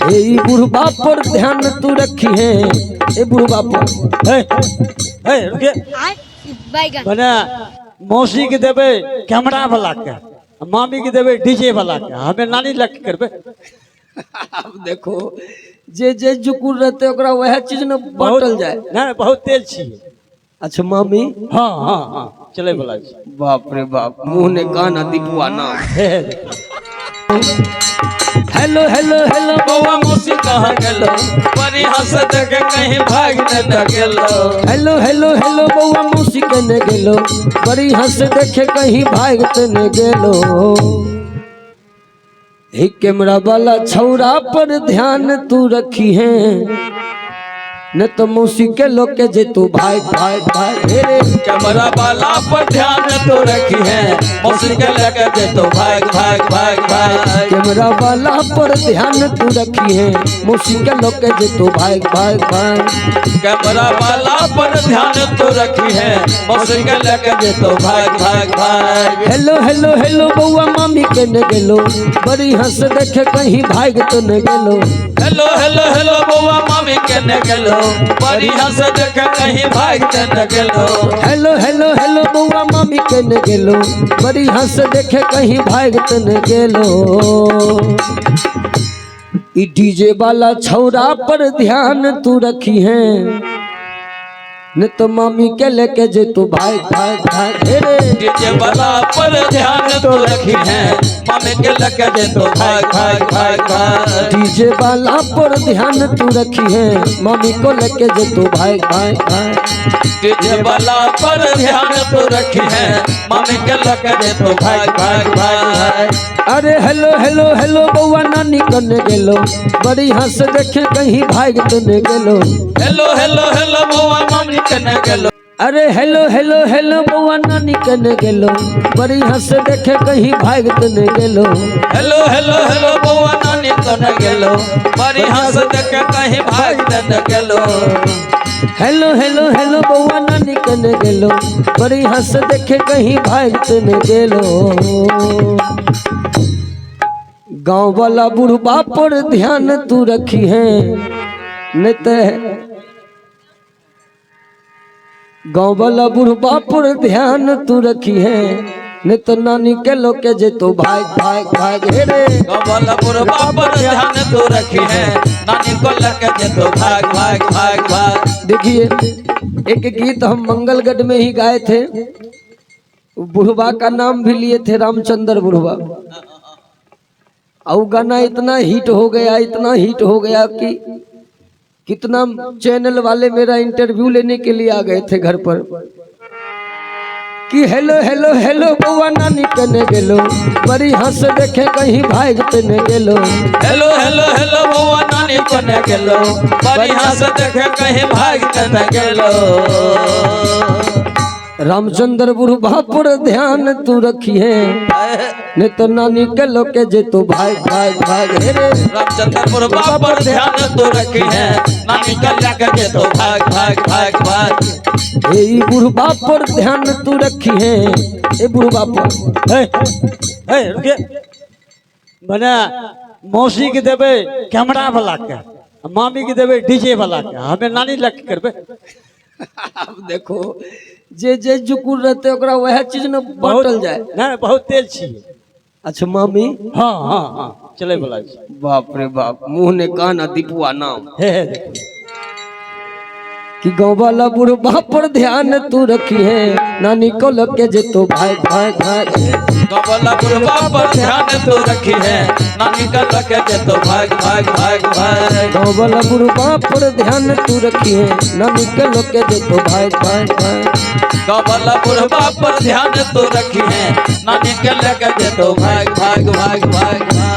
ए बुढ़बा पर ध्यान तू रखी है, ए बुढ़बा पर। हे हे रुकिए। बैगन। भने मौसी के देबै कैमरा वाला के, मामी के देबै डीजे वाला के, हमें नानी लग के करबै। आब देखो जे जे जुकुर रहते ओकरा वएह चीज ने बांटल जाए। नहीं, बहुत तेज छियै। अच्छा मामी। हाँ हाँ हाँ चले वाला छै। बाप रे बाप, मुँह ने कान आ दीपुआ नाम। हे हे। हेलो हेलो हेलो बौआ मौसी कहाँ गेलो, बड़ी हंस देख कहीं भाग न गेलो। हेलो हेलो हेलो बौआ मौसी कने गेलो, बड़ी हंस देखे कहीं भाग ने गेलो। हे कैमरा वाला छौरा पर ध्यान तू रखी है, न तो मौसी के लोग के जे तू भाई भाई भाई। हे रे कैमरा वाला पर ध्यान तो रखी है, मौसी के लेके जे तो भाग भाग भाग भाग। कैमरा वाला पर ध्यान तू रखी है, मौसी के लोग के जे तू भाई भाई भाई। कैमरा वाला पर ध्यान तो रखी है, मौसी के लेके जे तो भाग भाग भाग। हेलो हेलो हेलो बउआ मामी के न गेलो, बड़ी हंस देखे कहीं भाग तो न गेलो। हेलो हेलो हेलो बउआ मामी के न गेलो, बड़ी हंस देख कहीं भाग न गेलो। हेलो हेलो हेलो बउआ मामी के न गेलो, बड़ी हंस देखे कहीं भाग तो न गेलो। ई डीजे वाला छौरा पर ध्यान तू रखी है, न तो मामी के लेके जे तू भाग भाग भाग। हे रे डीजे वाला पर ध्यान तो रखी है, मामी के लेके जे तो भाग भाग भाग भाग। डीजे वाला पर ध्यान तू रखी है, मामी को लेके जे तू भाग भाग भाग। डीजे वाला पर ध्यान तो रखी है, मामी के लेके जे तो भाग भाग भाग। अरे हेलो हेलो हेलो बउआ नानी कने गेलो, बड़ी हंस देखे कहीं भाग तो ने गेलो। हेलो हेलो हेलो बउआ मामी कने गेलो। अरे हेलो हेलो हेलो बउआ नानी कने गेलो, बड़ी हंस देखे कहीं भाग तो ने गेलो। हेलो हेलो हेलो बउआ नानी कने गेलो, बड़ी हंस देखे कहीं भाग न गेलो। हेलो हेलो हेलो बउआ नानी कने गेलो, बड़ी हंस देखे कहीं भाग तो ने गेलो। गाँव वाला बुढ़बा पर ध्यान तू रखी है, नहीं तो गाँव वाला बुढ़बा पर ध्यान तू रखी है, नहीं तो नानी के लोग के जे तू भाग भाग भाग। हे रे गाँव वाला बुढ़बा पर ध्यान तो रखी है, नानी को लेके जे तो भाग भाग भाग भाग। देखिए एक गीत हम मंगलगढ़ में ही गाए थे, बुढ़बा का नाम भी लिए थे, रामचंद्र बुढ़बा। और गाना इतना हिट हो गया, इतना हिट हो गया कि कितना चैनल वाले मेरा इंटरव्यू लेने के लिए आ गए थे घर पर कि हेलो हेलो हेलो बउआ नानी कने गेलो, बड़ी हंस देखे कहीं भाग ने गेलो। हेलो हेलो हेलो बउआ नानी कने गेलो, बड़ी हंस देखे कहीं भाग न गेलो। रामचंद्र बुढ़बा पर ध्यान तू रखी है, नहीं तो नानी के लोग के जे तू भाग भाग भाग। हे रे रामचंद्र बुढ़बा पर ध्यान तो रखी है, नानी के लेके जे तो भाग भाग भाग भाग। हे बुढ़बा पर ध्यान तू रखी है, ए बुढ़बा पर। हे हे रुकिए। भने मौसी के देबै कैमरा वाला के, मामी के देबै डीजे वाला के, हमें नानी लग के करबै। आब देखो जे जे जुकुर रहते ओकरा वएह चीज ने बांटल जाए। नहीं, बहुत तेज छियै। अच्छा मामी। हाँ हाँ हाँ चले वाला छै। बाप रे बाप, मुँह ने कान आ दीपुआ नाम। हे हे। कि गाँव वाला बुढ़बा पर ध्यान तू रखी है, नानी को लग के जे तू भाग भाग भाग। गाँव वाला बुढ़बा पर ध्यान तो रखी है, नानी का लग के जे तो भाग भाग भाग भाग। गाँव वाला बुढ़बा पर ध्यान तू रखी है, नानी के लग के जे तू भाग भाग भाग। गाँव वाला बुढ़बा पर ध्यान तो रखी है, नानी के लेके जे तो भाग भाग भाग भाग।